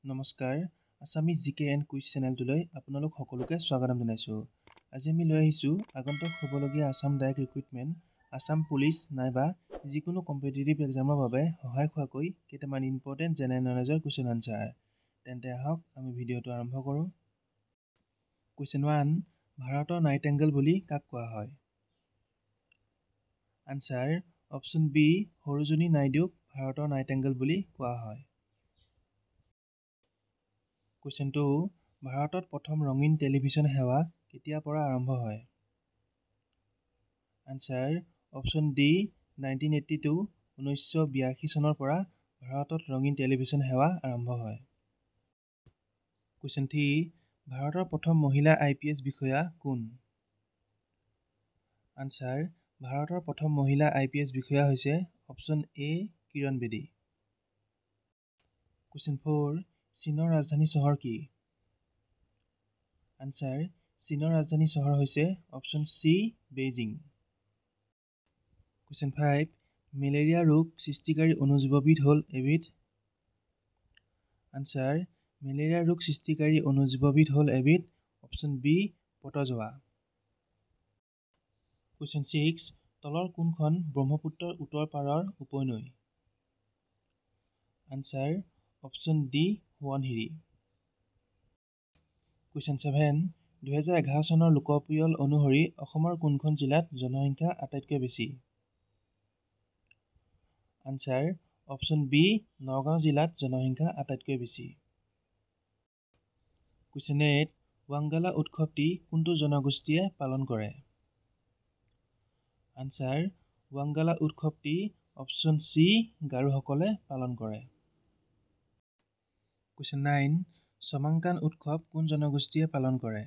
নমস্কাৰ, আছামিজ জিকে and quiz চেনেলটোলৈ আপোনালোক সকলোকে স্বাগতম জনাইছোঁ। আজি আমি লৈ আহিছোঁ আগন্তুক হ'বলগীয়া Assam direct recruitment, Assam police নাইবা যিকোনো কম্পিটিটিভ এক্সামৰ বাবে সহায় হোৱাকৈ কেইটামান ইম্পৰ্টেণ্ট জেনেৰেল নলেজৰ কুৱেশ্যন আনচাৰ। তেন্তে আহক, আমি ভিডিঅ'টো আৰম্ভ কৰোঁ। কুৱেশ্যন 1, ভাৰতৰ নাইটেংগল বুলি কাক কোৱা হয়? আনচাৰ অপশ্যন বি, সৰোজিনী নাইডুক ভাৰতৰ নাইটেংগল বুলি কোৱা হয়। কুৱেশ্যন 2, ভাৰতত প্ৰথম ৰঙীন টেলিভিছন সেৱা কেতিয়াৰ পৰা আৰম্ভ হয়? আনচাৰ অপশ্যন ডি, 1982, 1982 চনৰ পৰা ভাৰতত ৰঙীন টেলিভিছন সেৱা আৰম্ভ হয়। কুৱেশ্যন 3, ভাৰতৰ প্ৰথম মহিলা আইপিএছ বিষয়া কোন? আনচাৰ, ভাৰতৰ প্ৰথম মহিলা আইপিএছ বিষয়া হৈছে অপশ্যন এ, কিৰণ বেদী। কুৱেশ্যন 4, চীনৰ ৰাজধানী চহৰ কি? আনচাৰ, চীনৰ ৰাজধানী চহৰ হৈছে option C, Beijing. Question 5, malaria ৰোগ সৃষ্টিকাৰী অণুজীৱবিধ হ'ল এবিধ? আনচাৰ, মেলেৰিয়া ৰোগ সৃষ্টিকাৰী অণুজীৱবিধ হ'ল এবিধ অপশ্যন বি, প্ৰটজোৱা। কুৱেশ্যন 6, তলৰ কোনখন ব্ৰহ্মপুত্ৰৰ উত্তৰ পাৰৰ উপনৈ? Answer option D, Subansiri. Question 7, 2011 চনৰ লোকপিয়ল অনুসৰি অসমৰ কোনখন জিলাত জনসংখ্যা আটাইতকৈ বেছি? আনচাৰ অপশ্যন বি, নগাঁও জিলাত জনসংখ্যা আটাইতকৈ বেছি। কুৱেশ্যন 8, ৱাংগালা উৎসৱটি কোনটো জনগোষ্ঠীয়ে পালন কৰে? আনচাৰ, ৱাংগালা উৎসৱটি অপশ্যন চি, গাৰোসকলে পালন কৰে। কুৱেশ্যন 9, চমাংকান উৎসৱ কোন জনগোষ্ঠীয়ে পালন কৰে?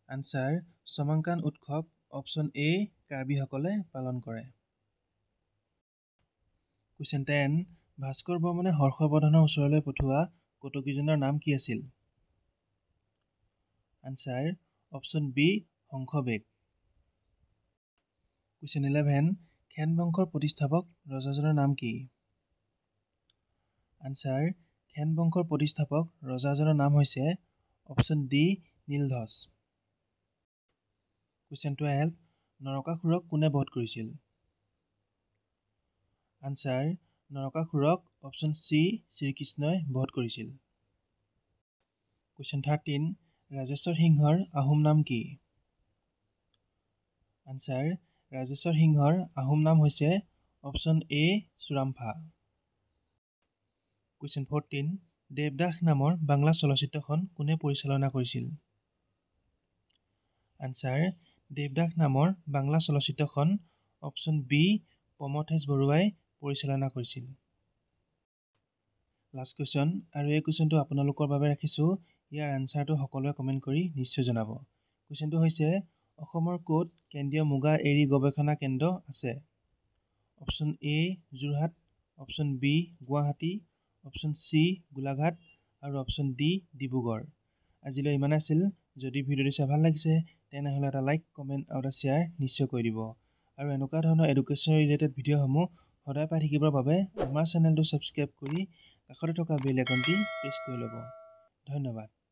আনচাৰ, চমাংকান উৎসৱ অপশ্যন এ, কাৰ্বিসকলে পালন কৰে। কুৱেশ্যন 10, ভাস্কৰ বৰ্মনে হৰ্ষবৰ্ধনৰ ওচৰলৈ পঠোৱা কটকীজনৰ নাম কি আছিল? Answer option B, Hangsabeg. Question 11, Khen বংশৰ প্ৰতিষ্ঠাপক ৰজাজনৰ নাম কি? আনচাৰ, খেন বংশৰ প্ৰতিষ্ঠাপক ৰজাজনৰ নাম হৈছে অপশ্যন ডি, নীলধ্বজ। কুৱেশ্যন 12, নৰকাসুৰক কোনে বধ কৰিছিল? আনচাৰ, নৰকাসুৰক অপশ্যন চি, শ্ৰীকৃষ্ণই বধ কৰিছিল। কুৱেশ্যন 13, ৰাজেশ্বৰ সিংহৰ আহোম নাম কি? আনচাৰ, ৰাজেশ্বৰ সিংহৰ আহোম নাম হৈছে option A, Surampha. Question 14, Devdas নামৰ বাংলা চলচ্চিত্ৰখন কোনে পৰিচালনা কৰিছিল? আনচাৰ, দেৱদাস নামৰ বাংলা চলচ্চিত্ৰখন অপশ্যন বি, প্ৰমথেশ বৰুৱাই পৰিচালনা কৰিছিল। লাষ্ট কুৱেশ্যন, আৰু এই কুৱেশ্যনটো আপোনালোকৰ বাবে ৰাখিছোঁ। ইয়াৰ আনচাৰটো সকলোৱে কমেণ্ট কৰি নিশ্চয় জনাব। কুৱেশ্যনটো হৈছে, অসমৰ ক'ত কেন্দ্ৰীয় মুগা এৰী গৱেষণা কেন্দ্ৰ আছে? Option A, Jorhat, option B, Guwahati, option C, Golaghat আৰু অপশ্যন ডি, ডিব্ৰুগড়। আজিলৈ ইমানে আছিল। যদি ভিডিঅ'টো চাই ভাল লাগিছে, তেনেহ'লে এটা লাইক, কমেণ্ট আৰু এটা শ্বেয়াৰ নিশ্চয় কৰি দিব আৰু এনেকুৱা ধৰণৰ এডুকেশ্যন ৰিলেটেড ভিডিঅ'সমূহ সদায় পাই থাকিবৰ বাবে আমাৰ চেনেলটো ছাবস্ক্ৰাইব কৰি কাষতে থকা বেল আইকনটি প্ৰেছ কৰি ল'ব। ধন্যবাদ।